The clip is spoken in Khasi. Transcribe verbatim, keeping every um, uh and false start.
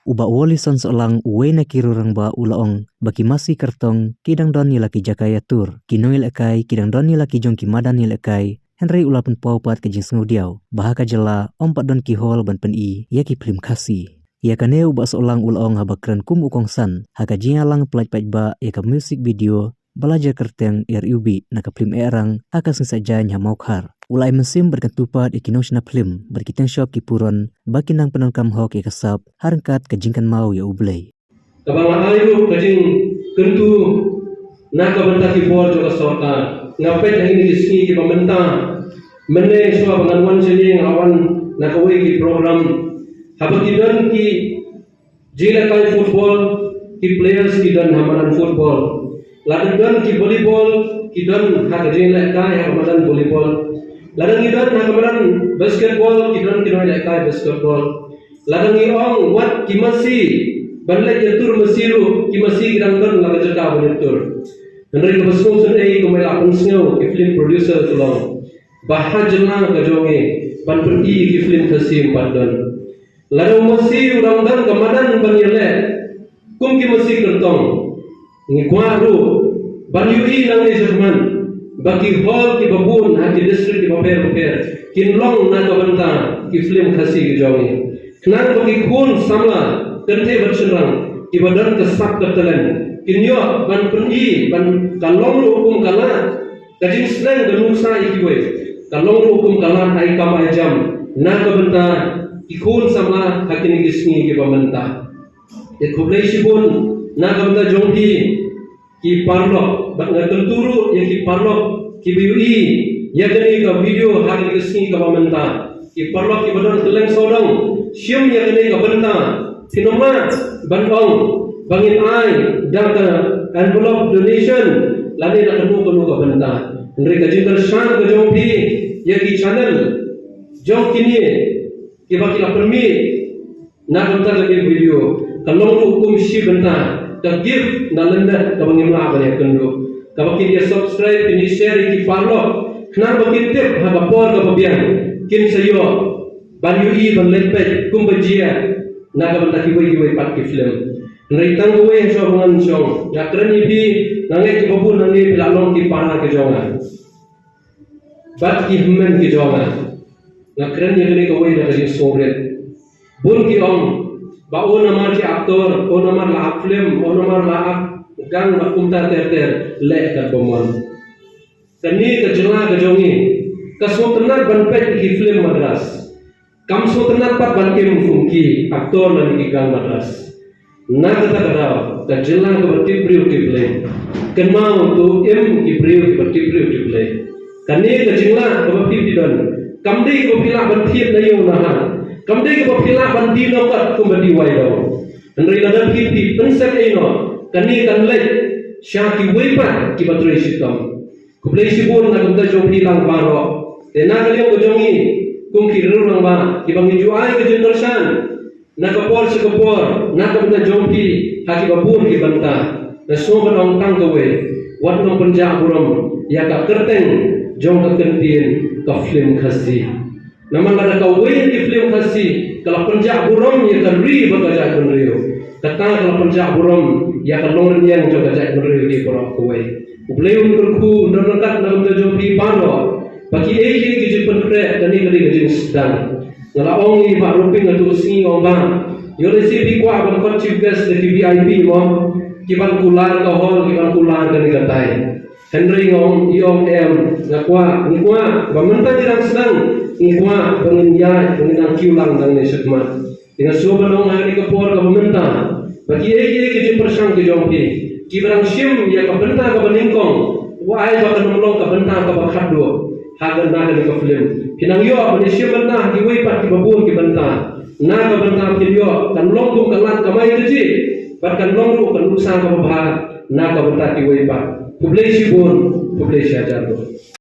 U Bah Wallison Sohlang, uwei na ki riew rangbah, u la ong ba ki masi kyrtong ki dang don ïa la ki jaka ïatur, ki nongïalehkai ki dang don ïa la ki jong ki madan ïalehkai, hynrei u la pynpaw pat ka jingsngewdiaw ba ha ka jylla ym pat don ki hall ban pyni ïa ki phlim Khasi. Ïa kane u Bah Sohlang u la ong haba kren kum u kongsan ha ka jingïalang pyllait paidbah ïa ka music video ba la jer kyrteng Ïar Iwbih na ka phlim Ehrang ha ka Sngi Saitjaiñ ha Mawkhar. U la ai mynsiem bad kyntu pat ïa ki nongshna phlim bad ki tyngshop ki puron ba kin nang pyndonkam hok ïa ka sap ha ryngkat ka jingkynmaw ïa U Blei. Kaba nga ai ruh ka jingkyntu na ka bynta ki bor jong ka sorkar. Nga peit ha kine ki sngi kiba mynta, mynne shuwa ba ngan wan shane nga la wan na kawei ki program. Haba ki don ki jingïalehkai football, ki players ki don ha madan football. Lada don ki volleyball, ki don ha ka jingïalehkai ha ka madan volleyball. Lada ngi don ha ka madan basketball, ki don ki nongïalehkai basketball. Lada ngi ong wat ki masi ban leit ïatur masi ruh, ki masi ki dang don la ka jaka ban ïatur. Hynrei kaba sngewsynei kumba la pynsngew ki film producer ki long ba ha jylla ka jong ngi ban pyni ki film Khasi ym pat don. Lada u masi u dang don ka madan ban ïaleh kum ki masi kyrtong, ngi kwah ruh ban ïohi nangne shakhmat ba ki hall kiba bun ha ki district kiba pher bapher kin long na ka bynta ki film Khasi ki jong ngi. Khnang ba ki khun samla, kynthei bad shynrang kiba don ka sap ka talent kin ïoh ban pyni, ban ka long ruh kum ka lad ka jingsneng ka nuksa ïa kiwei, ka long ruh kum ka lad ai kam ai jam na ka bynta ki khun samla ha kine ki sngi kiba mynta. Te khublei shibun na ka bynta jong phi ki paralok, bad nga kyntu ruh ïa ki paralok kiba ïohi ïa kane ka video ha kane ka sngi kaba mynta. Ki paralok kiba don kylleng sawdong, shim ïa kane ka bynta, phin ym lah ban ong ba ngin ai da ka envelope donation lane da kano kano ka bynta. Hynrei ka jingkyrshan ka jong phi ïa ki channel jong kine kiba ki la pynmih na ka bynta kane ka video, ka long ruh kum shi bynta ka gift na lyndet kaba ngim lah ban ïakynduh. Kaba kin ïa subscribe, kin ïa share ïa ki paralok, khnang ba kin tip ha ka por kaba biang kin sa ïoh ban ïohi ban leit peit kumba jia na ka bynta kiwei kiwei pat ki film. Hynrei tang kawei ha shuwa ba ngan shong, nga kren ïa phi, nga ngeit kiba bun nangne phi la long ki para ki jong nga bad ki hynmen ki jong nga. Nga kren ïa kane kawei na ka jingsngewrit. Bun ki ong ba o namar ki actor, o namar la act film, o namar la act gang bad kumta ter ter, leh katba mon. Kane ka jylla ka jong ngi ka sngewtynnat ban peit ki film Madras. Kam sngewtynnat pat ban im kum ki actor lane ki gang Madras. Na kata ka daw ka jylla kaba tip briew tip Blei. Kynmaw to im ki briew kiba tip briew tip Blei. Kane ka jinglah kaba phi phi don, kam dei kaba phi lah ban thied na ïew na ha, kam dei kaba phi lah ban die na kot kumba die wai daw. Hynrei lada phi phi pynsep ei noh, kane kan leit sha kiwei pat kiba trei shitom. Khublei shibun na ka bynta jong phi lang baroh. Te na ka liang ka jong ngi kum ki riew rangbah kiba ngi ju ai ka jingkyrshan na ka por sha ka por na ka bynta jong phi ha kiba bun ki bynta. Nga sngew ban ong tang kawei, wat nang pynjah burom ïa ka kyrteng jong ka kyntien ka film Khasi. Namar lada kawei ki film Khasi ka la pynjah burom ïa ka ri bad ka jaitbynriew, kata ka la pynjah burom ïa ka longrynïeng jong ka jaitbynriew hi baroh kawei. U Blei un kyrkhu un don ryngkat na ka bynta jong phi baroh. Ba kiei kiei ki jingpynkhreh kane ka dei ka jingsdang. Nga la ong ïa i Bah Ruping haduh sngi, ong Bah, ïoh lehse phi kwah ban khot chief guest da ki V I P mo, ki ban kular ka hall, ki ban kular kane ka tai. Hynrei nga ong, i ong em, nga kwah, ngi kwah ba mynta ngi dang sdang, ngi kwah ba ngin ïaid, ba ngin nang kiew lang nangne shakhmat. Te nga sngewbha ban ong ha kane ka por kaba mynta ba kiei kiei ki jingpyrshang ki jong phi kiba dang shim ïa ka bynta kaba nyngkong, wat ai ba kan ym long ka bynta kaba khatduh ha kane ka film. Phin nang ïoh ban ïashim bynta ha kiwei pat kiba bun ki bynta. Na ka bynta phin ïoh kan long kum ka lad kamai kajih bad kan long ruh ka nuksa kaba bha na ka bynta kiwei pat. Khublei shibun, khublei shihajar.